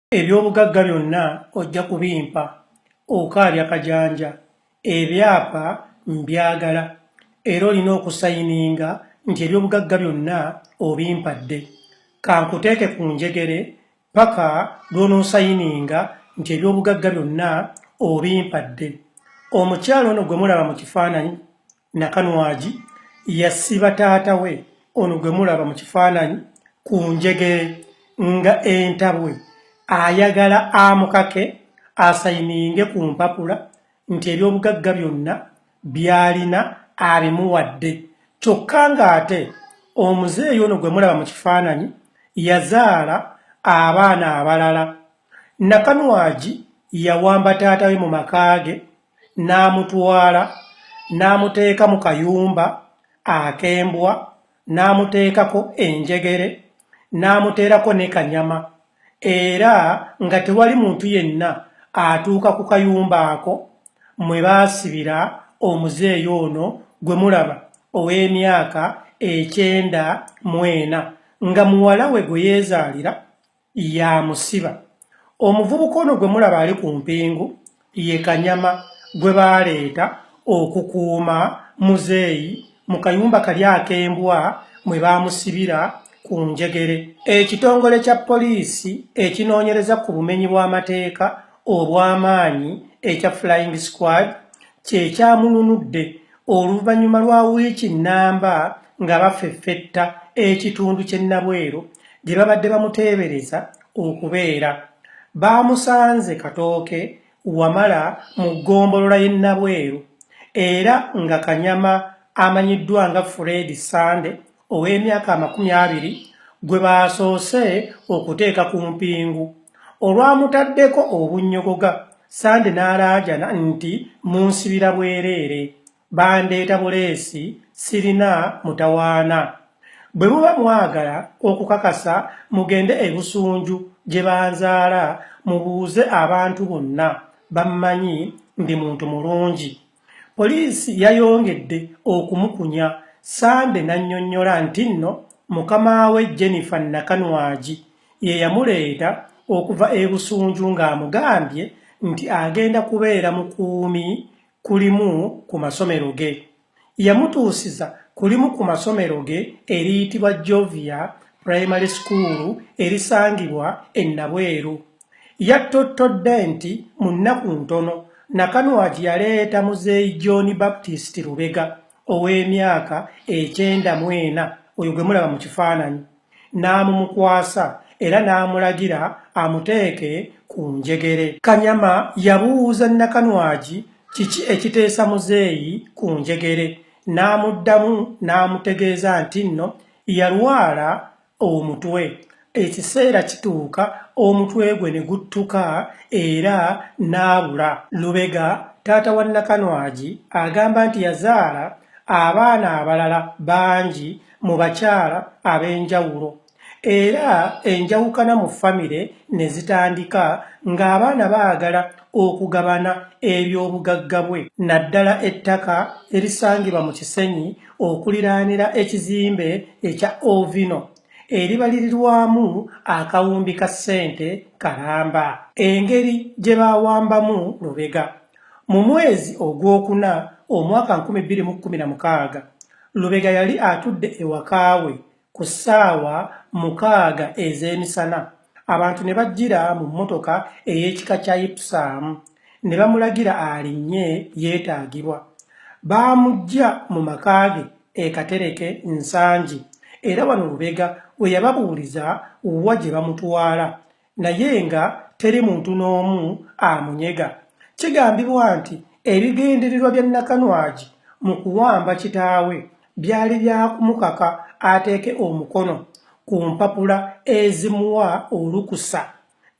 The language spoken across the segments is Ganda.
Ebyobugagga byonna ojja kubimpa, okaabya kajanja, ebyapa mbyagala era olina okusayininga nti ebyobugagga byonna obimpadde. Kankuteeke ku njegere ppaka lw'onoosayininga nti ebyobugagga byonna obimpadde. Omukyala ono gwe mulaba mu kifaananyi Nakanwagi yasiba taata we ono gwe mulaba mu kifaananyi ku njegere nga entabwe ayagala amukake asayininge ku mpapula nti ebyobugagga byonna by'alina abimuwadde kyokka ng'ate omuzeeyi ono gwe mulaba mu kifaananyi yazaala abaana abalala. Nakanwagi yawamba taata we mu maka ge n'amutwala n'amuteeka mu kayumba ak'embwa n'amuteekako enjegere n'amuteerako ne kanyama era nga tewali muntu yenna atuuka ku kayumba ako mwe baasibira omuzeeyi ono gwe mulaba ow'emyaka 94 nga muwala we gwe yeezaalira y'amusiba. Omuvubuka ono gwe mulaba ali ku mpingu ye Kanyama gwe baaleeta okukuuma muzeeyi mu kayumba kali ak'embwa mwe baamusibira ku njegere. Ekitongole kya poliisi ekinoonyereza ku bumenyi bw'amateeka obw'amaanyi ekya Flying Squad kye kyamununudde oluvannyuma lwa wiiki nnamba nga bafeffetta ekitundu ky'e Nabweru gye babadde bamuteebereza okubeera. Baamusanze Katooke Wamala mu ggombolola y'e Nabweru era nga Kanyama amanyiddwa nga Fred Ssande ow'emyaka 20 gwe baasoose okuteeka ku mpingu. Olwamutaddeko obunnyogoga, Ssande n'alaajana nti munsibira bwereere, bandeeta buleesi sirina mutawaana. Bwe muba mwagala okukakasa mugende e Busunju gye banzaala mubuuze abantu bonna bammanyi ndi muntu mulungi. Poliisi yayongedde okumukunya, Ssande n'annyonnyola nti nno mukama we Jennifer Nakanwagi ye yamuleeta okuva e Busunju ng'amugambye nti agenda kubeera mukuumi ku limu ku masomero ge. Yamutuusiza ku limu ku masomero ge eriyitibwa Jovia Primary School erisangibwa e Nabweru. Yattottodde nti mu nnaku ntono Nakanwagi yaleeta Muzeeyi John Baptist Lubega ow'emyaka 94 oyo gwe mulaba mu kifaananyi n'amumukwasa era n'amulagira amuteeke ku njegere. Kanyama yabuuza Nakanwagi kiki ekiteesa Muzeeyi ku njegere n'amuddamu n'amutegeeza nti nno yalwala omutwe. Ekiseera kituuka omutwe gwe ne guttuka era n'abula. Lubega taata wa Nakanwagi agamba nti yazaala abaana abalala bangi mu bakyala ab'enjawulo era enjawukana mu famire ne zitandika ng'abaana baagala okugabana eby'obugagga bwe naddala ettaka erisangibwa mu Kisenyi okuliraanira ekizimbe ekya Ovino eribalirirwamu akawumbi ka ssente kalamba. Engeri gye baawambamu Lubega. Mu mwezi ogwokuna omwaka 2016, Lubega yali atudde ewaka we ku ssaawa 6 ez'emisana abantu ne bajjira mu mmotoka ey'ekika kya Ipsum ne bamulagira alinnye yeetaagibwa. Baamuggya mu maka ge e Katereke Nsangi era wano Lubega we yababuuliza wa gye bamutwala naye nga teri muntu n'omu amunyega. Kigambibwa nti ebigendererwa bya Nakanwagi mu kuwamba kitaawe byali bya kumukaka ateeke omukono ku mpapula ezimuwa olukusa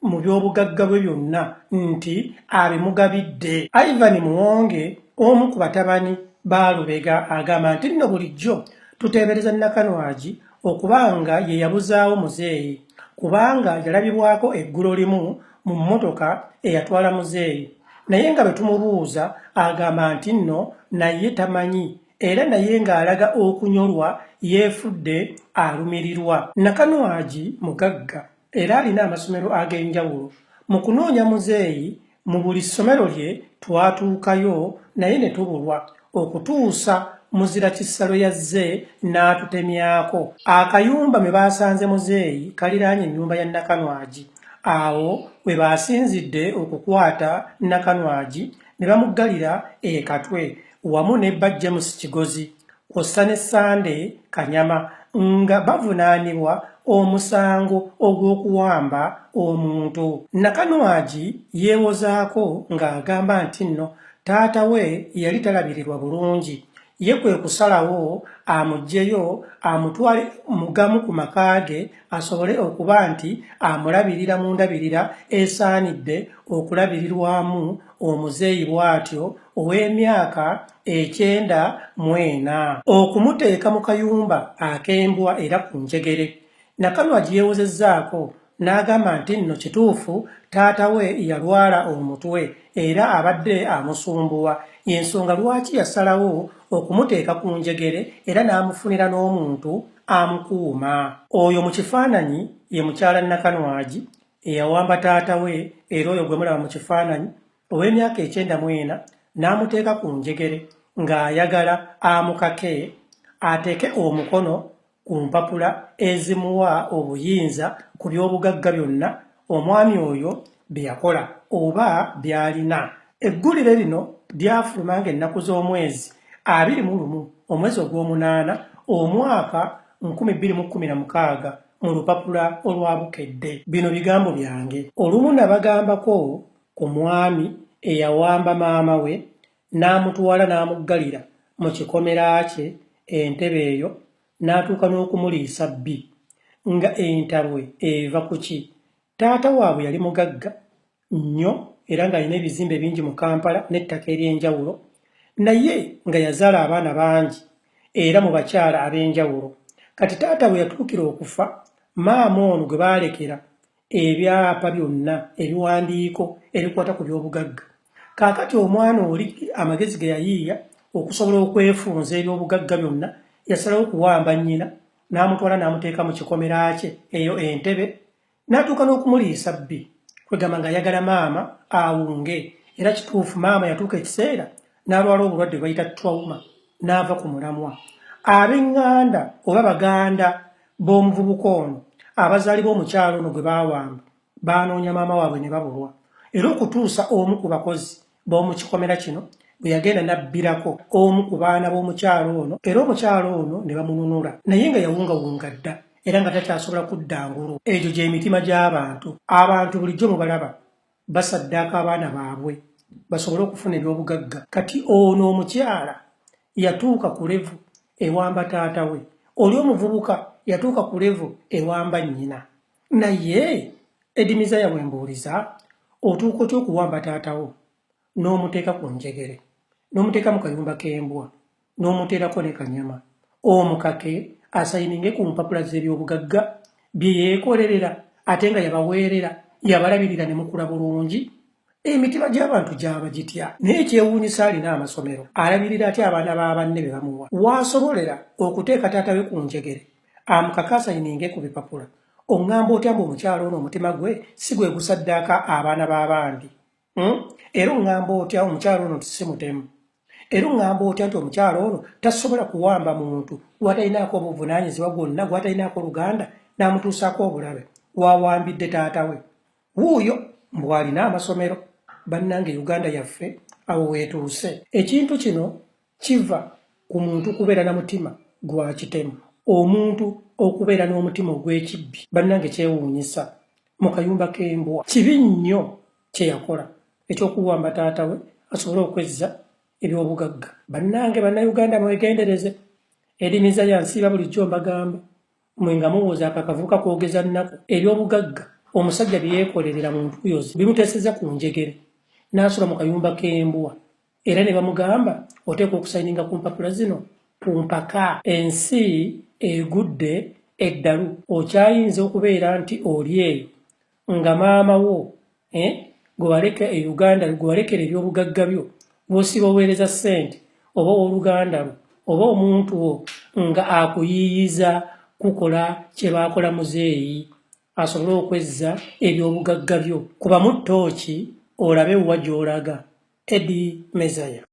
mu by'obugagga bwe byonna nti abimugabidde. Ivan Muwonge omu ku batabani ba Lubega agamba nti nno bulijjo tuteebereza Nakanwagi okuba nga ye yabuzaawo muzeeyi kubanga yalabibwako eggulo limu mu mmotoka eyatwala muzeeyi naye nga bwe tumubuuza agamba nti nno naye tamanyi era naye ng'alaga okunyolwa yeefudde alumirirwa. Nakanwagi mugagga. era alina amasomero ag'enjawulo. Mu kunoonya muzeeyi mu buli ssomero lye twatuukayo naye ne tubulwa okutuusa muzira kisa lwe yazze n'atutemyako. Akayumba mwe baasanze muzeeyi kaliraanye ennyumba ya Nakanwagi. Awo we baasinzidde okukwata Nakanwagi ne bamuggalira e Katwe wamu ne bba James Kigozi kw'ossa ne Ssande Kanyama nga bavunaanibwa omusango ogw'okuwamba omuntu. Nakanwagi yeewozaako ng'agamba nti nno taata we yali talabirirwa bulungi ye kwe kusalawo amuggyeyo amutwale mu gamu ku maka ge asobole okuba nti amulabirira mu ndabirira esaanidde okulabirirwamu omuzeeyi bw'atyo ow'emyaka 94 okumuteeka mu kayumba ak'embwa era ku njegere. Nakanwagi yeewozezzaako n'agamba nti nno kituufu taata we yalwala omutwe era abadde amusumbuwa y'ensonga lwaki yasalawo okumuteeka ku njegere era n'amufunira n'omuntu amukuuma. Oyo mu kifaananyi ye mukyala Nakanwagi eyawamba taata we era oyo gwe mulaba mu kifaananyi ow'emyaka 94 n'amuteeka ku njegere ng'ayagala amukake ateeke omukono ku mpapula ezimuwa obuyinza ku by'obugagga byonna omwami oyo bye yakola oba by'alina. Eggulire lino lyafuluma ng'ennaku z'omwezi 21 omwezi ogw'omunaana omwaka 2016 mu lupapula olwa Bukedde. Bino bigambo byange. Olumu nabagambako ku mwami eyawamba maama we n'amutwala n'amuggalira mu kikomera kye entebe eyo n'atuuka n'okumuliisa bbi. Nga entabwe eva ku ki? Taata waabwe yali mugagga nnyo era ng'alina ebizimbe bingi mu Kampala n'ettaka ery'enjawulo naye nga yazaala abaana bangi era mu bakyala ab'enjawulo. Kati taata we yatuukira okufa, maama ono gwe baalekera ebyapa byonna ebiwandiiko ebikwata ku by'obugagga. Kaakati omwana oli amagezi ge yayiiya okusobola okwefunza eby'obugagga byonna yasalawo okuwamba nnyina n'amutwala n'amuteeka mu kikomera kye eyo entebe n'atuuka n'okumuliisa bbi kwegamba ng'ayagala maama awunge era kituufu maama yatuuka ekiseera n'alwala obulwadde bwe bayita trauma n'ava ku mulamwa. Ab'eŋŋanda oba baganda b'omuvubuka ono abazaali b'omukyalo ono gwe baawamba baanoonya maama waabwe ne babulwa era okutuusa omu ku bakozi b'omu kikomera kino bwe yagenda n'abbirako omu ku baana b'omukyalo ono era omukyalo ono ne bamununula naye nga yawungawunga dda era nga takyasobola kudda ngulu. Egyo gy'emitima gy'abantu. Abantu bulijjo mubalaba basaddaaka abaana baabwe basobole okufuna eby'obugagga. Kati ono omukyala yatuuka ku levu ewamba taata we, oli omuvubuka yatuuka ku levu ewamba nnyina. Naye Eddie Mizaya bwe mbuuliza, otuuka otya okuwamba taata wo n'omuteeka ku njegere, n'omuteeka mu kayumba k'embwa, n'omuteerako ne kanyama, omukake asayininge ku mpapula z'ebyobugagga bye yeekolerera ate nga yabaweerera, yabalabirira ne mukula bulungi? Emitima gy'abantu gyaba gitya? Naye ekyewuunyisa alina amasomero, alabirira atya abaana ba banne be bamuwa? W'asobolera okuteeka taata we ku njegere amukake asayininge ku bipapula, oŋŋamba otya mbu omukyala ono omutima gwe si gwe gusaddaaka abaana b'abandi? Era oŋŋamba otya omukyala ono nti si mutemu? Era oŋŋamba otya nti omukyala ono tasobola kuwamba muntu gw'atalinaako obuvunaanyizibwa bwonna, gw'atalinaako luganda n'amutuusaako obulabe w'awambidde taata we? Wuuyo mbu alina amasomero. Bannange Uganda yaffe awo weetuuse. Ekintu kino kiva ku muntu kubeera na mutima gwa kitemu, omuntu okubeera n'omutima ogw'ekibbi. Bannange kyewuunyisa mu kayumba k'embwa. Kibi nnyo kye yakola eky'okuwamba taata we asobole okwezza eby'obugagga. Bannange Bannayuganda mwegendereze. Eddie Mizaya nsiiba bulijjo mbagamba. Mwe nga muwoza ako akavubuka koogeza nnaku. Eby'obugagga omusajja bye yeekolerera mu ntuuyo ze bimuteesezza ku njegere n'asula mu kayumba k'embwa era ne bamugamba oteekwa okusayininga ku mpapula zino ku mpaka. Ensi egudde eddalu okyayinza okubeera nti oli eyo nga maama wo gwe waleka e Uganda gwe walekera eby'obugagga byo gw'osiiba oweereza ssente oba ow'oluganda lwo oba omuntu wo nga akuyiiyiza kukola kye baakola muzeeyi. asobole okwezza ebyobugagga byo. Kubamu ttooki olabe wa gy'olaga. Eddie Mezaya.